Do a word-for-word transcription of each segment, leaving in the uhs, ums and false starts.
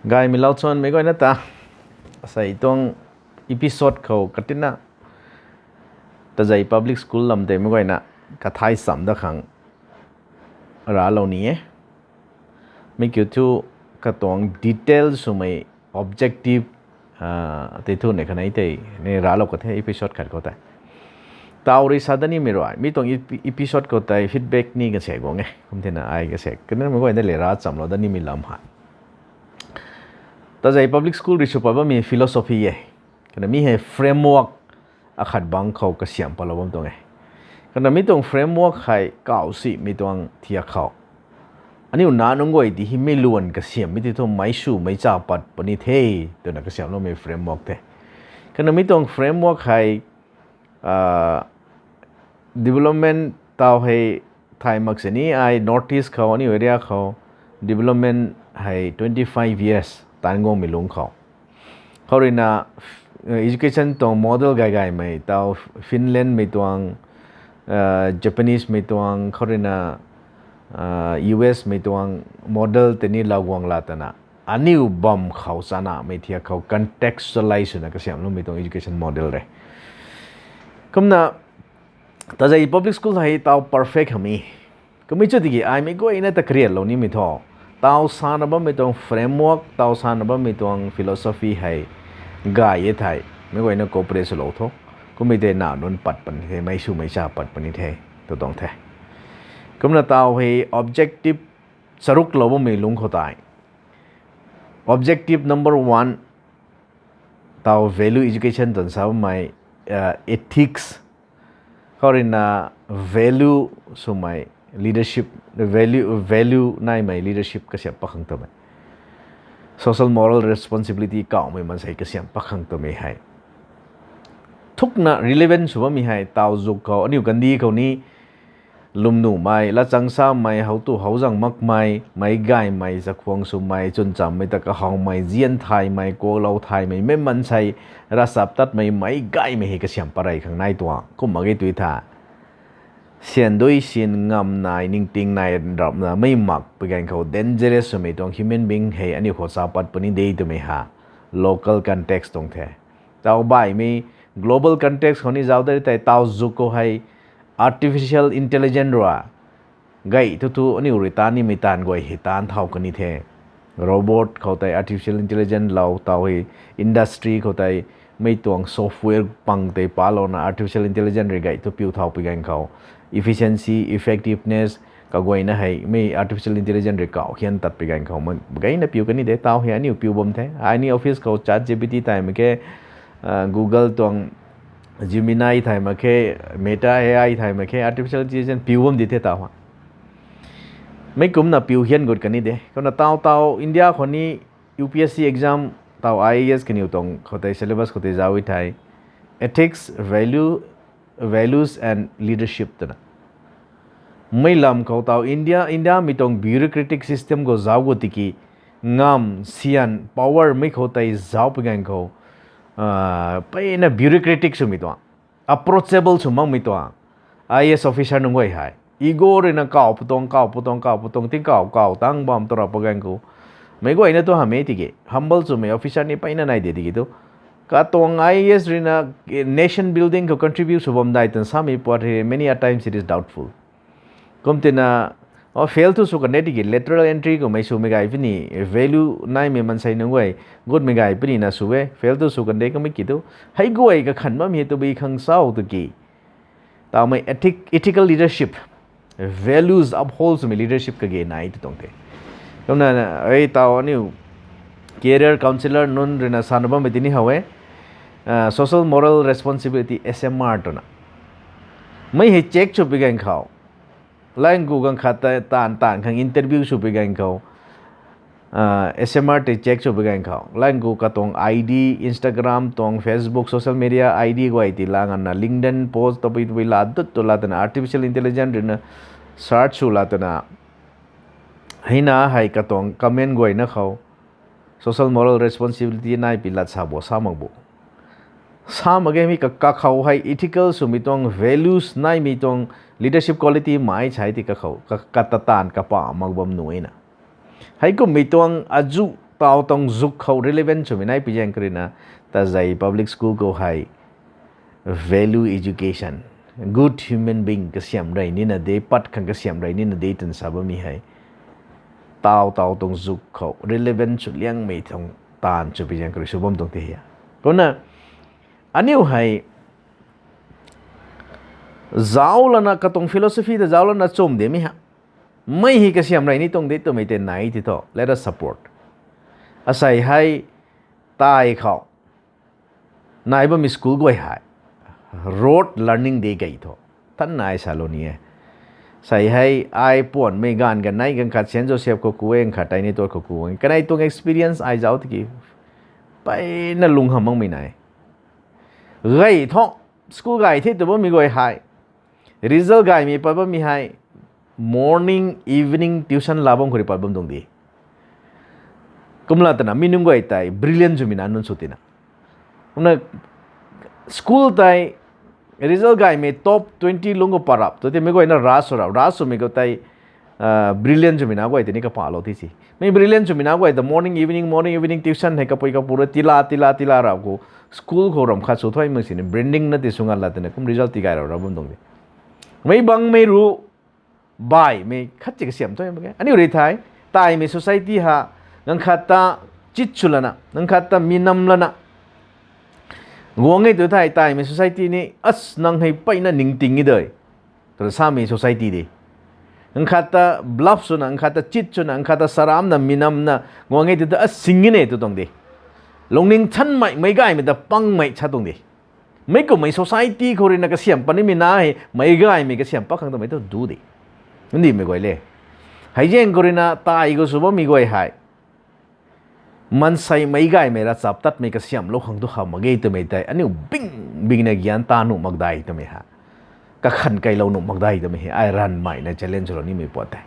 Gaymei lau chwnmei guayna ta, asei tuang episode khou katina Tazei Public School lam tei mei guayna kathai cham dat khang raclou ni e. Mi kiu thu katuang detail swmei objective tei thu nei khanei tei ni raclou ka the episode khat khou tei. Taw rui sa dat nimei rui mi tuang epi-, episode khou tei feedback ni kasek guang e. Kum thena ai kasek kanmei guayna le rav chamlou dat nimei lam hei Tazei Public School rui sw pat bammei philosophy e. Kana mi hei framework akhat bang khou kasiam patlou bam tuang e. Kana mi tuang framework hei kawsimei tuang thiak khou, aniu nac nunc guay ti hei mi luan kasiammei ti thu meic sw meic cha pat puni the twna kasiamloumei framework the. Kana mi tuang framework hei development taw hei thay mak sini ai North East khou, aniu area khou development hei twenty five years taanv guangmei lungc khou, khou ruina education tuang model gay gaymei taw Finland mei tuang, Japanese mei tuang, khou ruina US mei tuang model tei ni lou guang la twna aniu bam khou chanamei thiak khou contextualize swna kasiamloumei tuang education model re. Kumna Tazei Public School hei taw perfect hamei. Kummei chu tiki ai mei guayna ta kariatlou nimei thu, taw sana bammei tuang framework, taw sana bammei tuang philosophy hei gay e thei mei guayna cooperate swlou tho. Kummei tei nac nunc pat puni the, meic sw meic cha pat puni the tw tuang the. Kumna taw hei objective charuklou bammei lungc khou tei, objective number one taw value education twna sa bammei, ethics, khou ruina value swmei leadership, value, value naimei leadership kasiam pat khang twmei, social moral responsibility kawmei maansei kasiam pat khang twmei hei thukna relevant sw bammei hei taw zuk khou, aniu kandih khou ni lwmnumei, latchang samei, how tu how zang makmei, meic gaymei, chakhwang swmei, chwnchammei ta kahawmei, zian thaymei, kuaklou thaymei, mei maansei ravchaptatmei, meic gaymei hei kasiam pat rey khang nai tuang. Kumna ge tui tha, syan dui syan ngam nai, ningting nai, rapna mei mak pui ganv khou dangerous swmei tuang human being hei aniu khou cha pat puni de twmei ha local context tuang the. Taw baihmei global context khou ni zauc de tei taw zuk khou hei artificial intelligence rui gay thu thu aniu rui taanv nimei taanv guay hei taanv thau kani the. Robot khou tei artificial intelligence lou taw hei industry khou tei mei tuang software pang tei palouna artificial intelligence rui gay thu piu thau pui ganv khou efficiency, effectiveness kaguayna hei mei artificial intelligence rui kaw hian tat pui ganv khou gayna piu kani de. Taw hei aniu piu bam the. Ai ni office khou ChatGPT thay mak khe, Google tuang Gemini thay mak khe, Meta A I thay mak khe, artificial intelligence piu bam di the taw ha. Mei kumna piu hian gut kani de. Kumna taw taw India khou ni U P S C exam taw I A S kaniw tuang khou tei syllabus khou tei zauc e thei, ethics, value, values and leadership twna mei lam khou taw India, India mei tuang bureaucratic system khou zauc gut tiki ngam, syan, power mei khou tei zauc pui ganv khou, peyna bureaucratic swmei tuang, approachable sw makmei tuang I A S officer nunc guay hei ego ruina kaw pu tuang, kaw pu tuang, kaw pu tuang, tingkauh kaw tang bam tu rap pui ganv khou meic guayna tu hamh e tiki humble swmei officer ni peyna nai de tiki tu katuang I A S ruina nation building khou contribute sw bam dai twna samei puat hei many a times it is doubtful. Kum tina fail thu sw kan de tiki lateral entry khou mei swmei gay puni, value naimei maansei nunc guay gutmei gay punina sw e, fail thu sw kan de kummei ki tu hei guay kakhan bammei hei tabui khang sau tu ki tawmei ethic, ethical leadership, values uphold swmei leadership kage nai tu tuang the. Kumna ei taw aniu career counsellor nunc ruina sana bammei tini how e, social moral responsibility, S M R twna mei hei check sw pui ganv khou, lang gu ganv khat ta taanv taanv khang interview sw pui ganv khou S M R tei check sw pui ganv khou lang gu katuang I D, Instagram tuang, Facebook, social media I D guay ti la nganvna LinkedIn post tabui tabui la dut tu la twna artificial intelligence ruina search sw la twna heina hei katuang comment guayna khou social moral responsibility nai pi lat sa bo, sa mak bo. Sa mak ge, mi ka, kakhou hei ethical swmei tuang, values naimei tuang, leadership quality mai sai ti kakhou ka, kata taanv kapa mak bam nuh e na. Heikummei tuang azu taw tuang zuk khou relevant swmei nai pi zaeng khou ruina, tazei public school khou hei value education, good human being kasiam rey nina de, pat khang kasiam rey nina de twna sa bammei hei, taw taw tuang zuk khou relevant sw liangmei tuang taanv sw pi zaeng khou rui sw bam tuang the. Kumna aniu hei zauc lana katuang philosophy ta zauc lana chum de mi ha. Mei hei kasiam rey ni tuang de twmei tei nai ti thu, let us support. Asei hei tai khou nai bammei school guay hei rote learning de gay thu, thanna ai salou ni e. Sei hei ai puanmei ganv ganei ganv khat Saint Joseph khou ku e, ganv khat tei ni tuat khou ku e. Kanei tuang experience ai zauc tiki mpeyna lung hamh makmei nai. Gay thu, school gay the tw bammei guay hei, result gaymei pat bammei hei, morning, evening tuition la bam khou rui pat bam tuang de. Kumla twna mi nunc guay tei brilliant swmei na nunc sw tina. Kumna school tei result gaymei top twenty lungc khou pat rap tu ti mei guayna ra sw rap, ra swmei khou tei brilliant swmei na guay tei ni kapalou ti si. Mei brilliant swmei na guay ta morning, evening, morning, evening tuition hei kapui kapu rui tila, tila, tila rap khou school khou ram khat sw thuy mak sini branding na ti sw ngat la twna kum result tigay rap ra bam tuang de. Mei bangmei ru baihmei khat ti kasiam thu mak ge. Aniu rui thei, taimei society ha, ganv khat ta chit sw lana, ganv khat ta mi nam lana guang e tu thei, taimei society ni, as nang hei mpeyna ningting e de, twna samei society de. Ganv khat ta bluff swna, ganv khat ta chit swna, ganv khat ta saramna, mi namna guang e tu ta, as sing e ne tu tuang de. Lungning thanmei, meic gaymei ta pangmei sa tuang de. Mei kumhmei society khou ruina kasiam pat nimei na hei, meic gaymei kasiam pat khang twmei tu du de. Ndimei guay le. Hei zaeng khou ruina tai khou sw bammei guay hei, maansei meic gaymei ravchaptatmei kasiamlou khang tu hamh mak ge twmei tei aniu bing bingna gyan ta nuh mak dai twmei ha, kakhan keylou nuh mak dai twmei hei ai ranvmeina challenge lou nimei puat tei.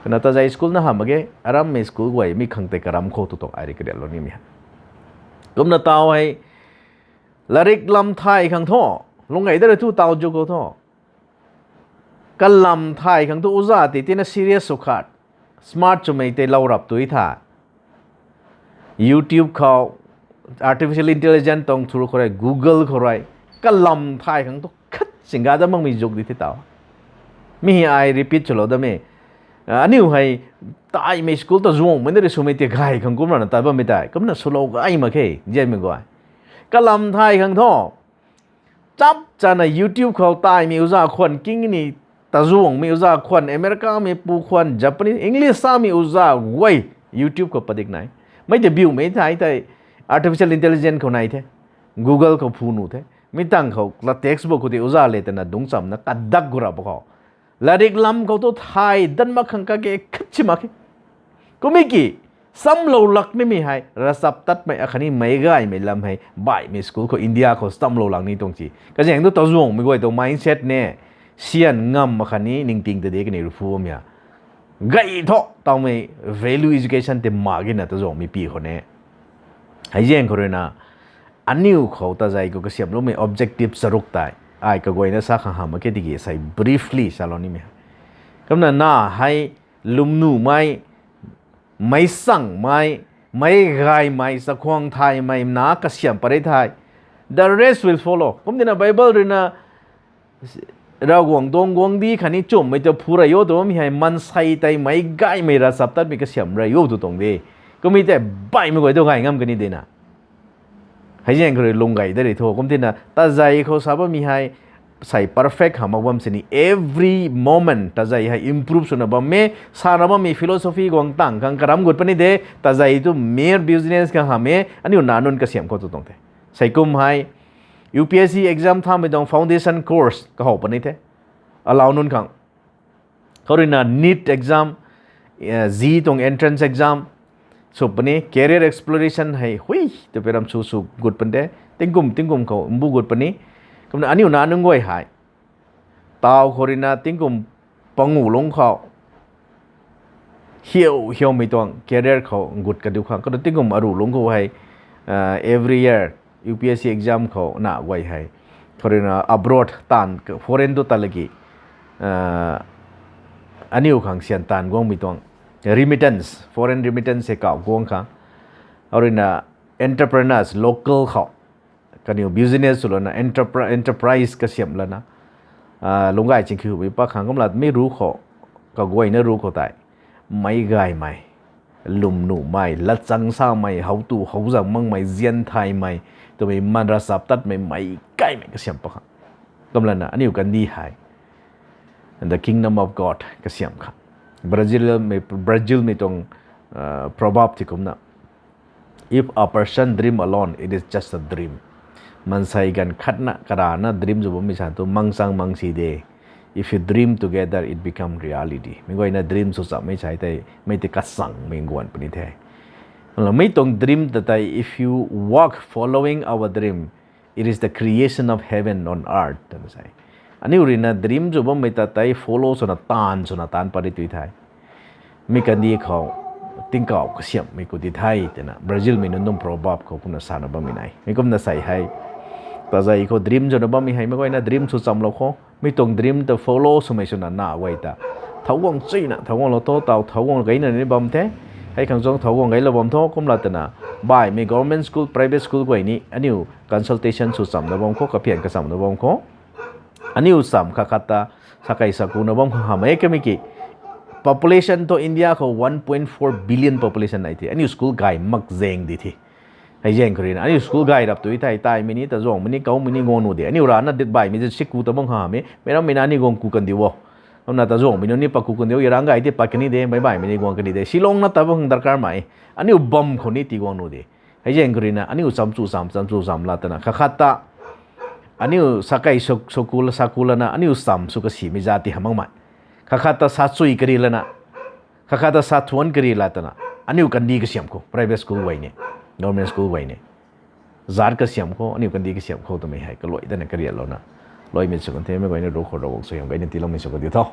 Kumna tazei school na hamh mak ge, arammei school guay mi khang tei karam khou tu tuang ai rui kariatlou nimei ha. Kumna taw hei, larik lam thay khang thu, lung gay da rui thu taw zuk khou thu, kalam thay khang thu uza tei tina serious sw khat, smart swmei tei lou rap tu tha. YouTube khou, artificial intelligence tuang through khou rui, Google khou rui, kalam thay khang thu khat singga da makmei zuk di the taw. Mi hei ai repeat swlou dam e. Aniu hei taimei school ta zuangmei na rui swmei tei gay khang kumrana tat bammei tei kumna swlou gay mak khe, nzianmei guay. Kalam thay khang thu, chap chana YouTube khou taimei uza khwan king ni, tazuangmei uza khwan, Americamei pu khwan, Japanese, English samei uza guay YouTube khou padik nai. Mei tei biumei thei tei artificial intelligence khou nai the, Google khou phu nuh the. Mi tangv khou la textbook khou tei uza le twna dungc chamna kadak gu rap khou, larik lam khou tu thay dat mak khang kage khat si mak khe. Kummei ki, chamlou lak nimei hei ravchaptatmei akhatni meic gaymei lam hei baihmei school khou India khou chamlou lak ni tuang si. Kazaeng tu tazuangmei guay tuang mindset ne, sian ngam akhatni ningting ta de kani rui phu bammei a. Gay thu tawmei value education tei mak ge na tazuangmei pi khou ne. Hei zaeng khou ruina, aniu khou tazei khou kasiamloumei objective charuk tei ai kaguayna sa khang hamh mak khe tiki sei briefly salou nimei. Kumna na hei lwmnumei, meic changmei, meic gaymei, chakhwang thaymei na kasiam pat rei thei, the rest will follow. Kumtina Bible ruina, Ravguangc tuang guangcdic khatni chumhmei ta phu rey o tw bammei hei maansei tei meic gaymei ravchaptatmei kasiam rey o tw tuang de. Kummei tei baihmei guay tu gay ngam kani de na. Hei zaeng khou rui lung gay da rui thu. Kumtina tazei khou sa bammei hei sei perfect hamh mak bam sini every moment tazei hei improve swna bam e, sana bammei philosophy guang tang khang karam gut puni de, tazei tu mere business khang hamh e, aniu nac nunc kasiam khou tu tuang the. Sei kum hei U P S C exam thamei tuang foundation course kahow puni the. Alauc nunc khang. Khou ruina NEET exam, zi tuang entrance exam, sw puni, career exploration hei hui, tw pi ram sw sw gut puni de, tingkum tingkum khou mbu gut puni, kumna aniu nac nunc guay hei. Taw khou ruina tingkum pangu lungc khou hiau hiaumei tuang career khou gut kadiu khang. Kumna tingkum aruh lungc khou hei, every year U P S C exam khou nac guay hei. Khou ruina abroad taanv, foreign tu tat laki, aniu khang syan taanv guangmei tuang remittance, foreign remittance hei kauh guang khang. Aruina entrepreneurs local khou kaniw business swlouna enterpri- enterprise kasiamh lana, lungcgay chingkhiumei pakhang kumna mi ruc khou kaguayna ruc khou tei meic gaymei, lwm nuhmei, latchang samei, howtu howzang makmei, zian thaymei twmei, manra chap tatmei meic gaymei kasiamh pakhang. Kumlana aniu kandih hei the kingdom of God kasiamh khang. Brazilmei tuang proverb ti kumna, if a person dream alone, it is just a dream. Maansei ganv khatna karana dream sw bammei sa thu mangchang mang si de. If you dream together, it become reality. Mi guayna dream sw chammei sa tei mei tei kachangmei guan puni the. Mei tuang dream ta tei, if you walk following our dream, it is the creation of heaven on earth twna sa. Aniu ruina dream sw bammei ta tei follow swna taanv swna taanv pat ri tu the. Mi kandih khou tingkauh kasiamhmei khou di the twna Brazilmei nunc tuang proverb khou kumna sana bammei nai. Mi kumna sa hei, tazei khou dream swna bammei hei meic guayna dream sw chamlou khou, mi tuang dream ta follow swmei swna na guay ta thowguang chuyna thowguanglou tho, taw thowguang gayna ni bam the. Hei khang chuang thowguang gaylou bam tho kumla twna, baihmei government school, private school guay ni aniu consultation sw chamna bam khou, kaphian kachamna bam khou, aniu cham khat khat ta sakei sakuna bam khou hamh e kamei ki, population thu India khou one point four billion population nai the. Aniu school gay mak zaeng di the. Hei zaeng khou ruina aniu school gay rap tu thei, taimei ni, tazuangmei ni, koumei ni guang nuh de. Aniu rana dit baihmei zat siku ta bam khou hamh e, meic rammei na aniu guang ku kandiu o. Kumna tazuangmei nunc ni paku kandiu, yarang gay ti pat kani de, meic baihmei ni guang kani de. Silongna ta bam khang darkar mak e. Aniu bam khou ni tii guang nuh de. Hei zaeng khou ruina aniu chamchu cham, chamchu cham la twna khat khat ta aniu sakei sakula, sakulana aniu cham sw kasimei zat ti hamh makmei. Khat khat ta sa chui kari lana, khat khat ta sa thuanc kari la twna, aniu kandih kasiamh khou, private school guay ni, government school guay ni, zat kasiamh khou, aniu kandih kasiamh khou twmei hei kaluai dana kariatlouna, luaimei sw kan the. Meic guayna ruc khou Ravguangc suaihiam gayna tiiloumei sw kandiu tho.